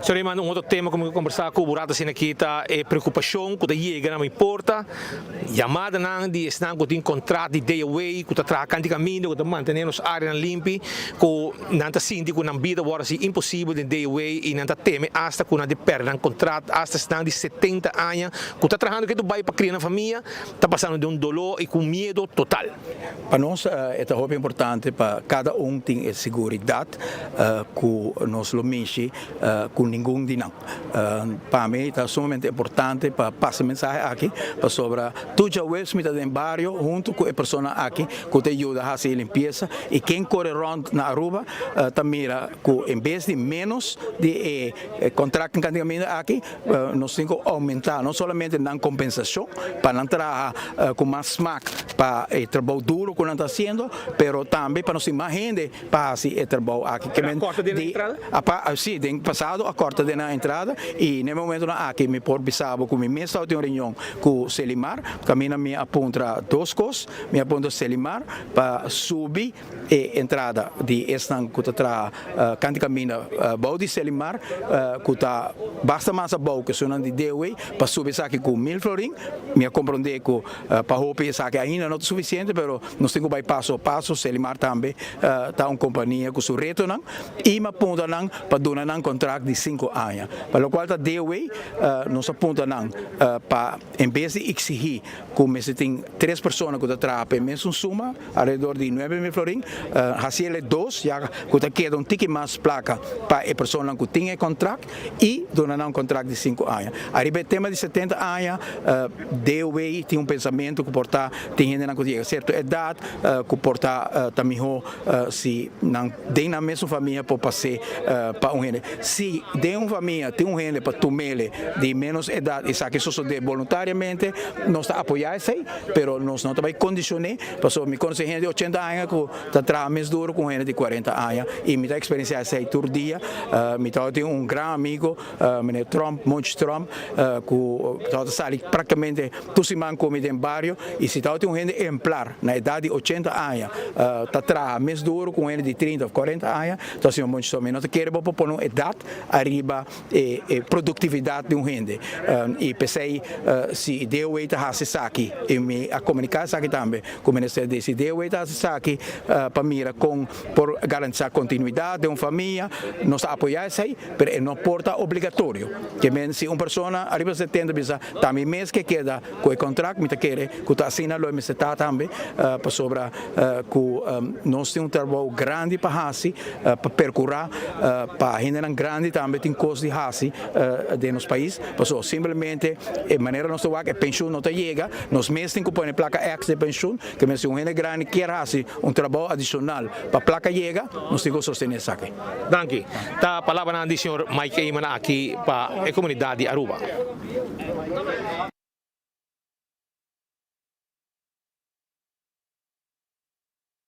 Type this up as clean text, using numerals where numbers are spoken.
Señor Eman, un otro tema cu mi conversa cu bo rato asina aki ta e preocupacion cu ta yega na mi porta, yamadanan di esnan cu tin contract di day away, cu ta traha canti caminda, cu ta mantene nos areanan limpi, cu nan ta sinti cu nan bida worde haci imposibel den day away y nan ta teme hasta cu nan di perde nan contract, hasta esnan di 70 aña cu ta trahando ketu bay pa cria nan famia, ta pasando den un dolor y cu miedo total. Pa nos e ta hopi importante pa cada un tin e seguridad cu nos lo mishi cu ningun di nan. Pa mi ta sumamente importante pa pasa e mensahe aki pasobra tur djaweps mi ta den bario hunto cu e persona aki cu ta yuda haci e limpieza y ken core rond na Aruba ta mira cu en bes di menos di e contracten canticaminda aki nos tin cu aumenta no solamente nan compensacion pa nan traha cu mas smaak pa e trabou duro cu nan ta haciendo, pero tambe pa nos tin mas hende pa haci e trabou aki. Pero a corta den nan entrada? Si, den pasado a corta den nan entrada y na e momentonan aki mi por bisa bo cu mi mes tabatin un reunion cu Selimar, caminda mi a puntra dos cos, mi a puntra Selimar pa subi e entrada di esnan cu ta traha canti caminda bou di Selimar cu ta basta mas abou cu esunnan di DOW pa subi esaki cu 1000 florin. Mi a comprende cu pa hopi esaki ainda no ta suficiente pero nos tin cu bay paso a paso. Selimar tambe ta un compania cu su retonan y mi a punta nan pa duna nan contract di 5 aña. Pa locual ta DOW nos a punta nan pa en bes di exigi cu mester tin tres persona cu ta traha pa e mesun suma, alrededor di 9000 florin, haciele dos ya cu ta keda un tiki mas placa pa e personanan cu tin e contract y duna nan un contract di 5 aña. Ariba e tema di 70 aña, DOW tin un pensamento cu por ta tin hendenan cu ta yega cierto edad cu por ta ta miho si nan den nan mesun famia por pas'e pa un hende. Si den un famia tin un hende pa tumele di menos edad esaki sosode boluntariamente, nos ta apoya esey, pero nos no ta bay condicione, pasobra mi conoce hende di 80 aña cu ta traha mes duro cu un hende di 40 aña y mi ta experiencia esey tur dia. Mi tabatin un gran amigo, meneer Tromp, Monchi Tromp, cu tabata sali practicamente tur siman cu mi den bario y si tabatin un hende ehemplar na edad di 80 aña ta traha mes duro cu un hende di 30 of 40 aña, ta señor Monchi Tromp. Mi no ta kere bo por pone un edad ariba e productividad di un hende y pesey si DOW ta haci esaki y mi a comunica esaki tambe cu Minister di si DOW ta haci esaki pa mira con por garantisa continuidad den un famia, nos ta apoya esey, pero e no por ta obligatorio. Ke men si un persona ariba 70 bisa ta mi mes ke keda cu e contract, mi ta kere cu ta asina lo e mester ta tambe, pasobra cu nos tin un trabou grandi pa haci pa percura pa hendenan grandi tambe tin cos di haci den nos pais, pasobra simplemente e manera nos ta wak e pensioen no ta yega, nos mes tin cu pone placa extra den pensioen, ke men si un hende grandi kier haci un trabou adicional pa placa yega, nos tin cu sostene esaki. Danki. Ta palabranan di señor Mike Eman aki pa e comunidad di Aruba.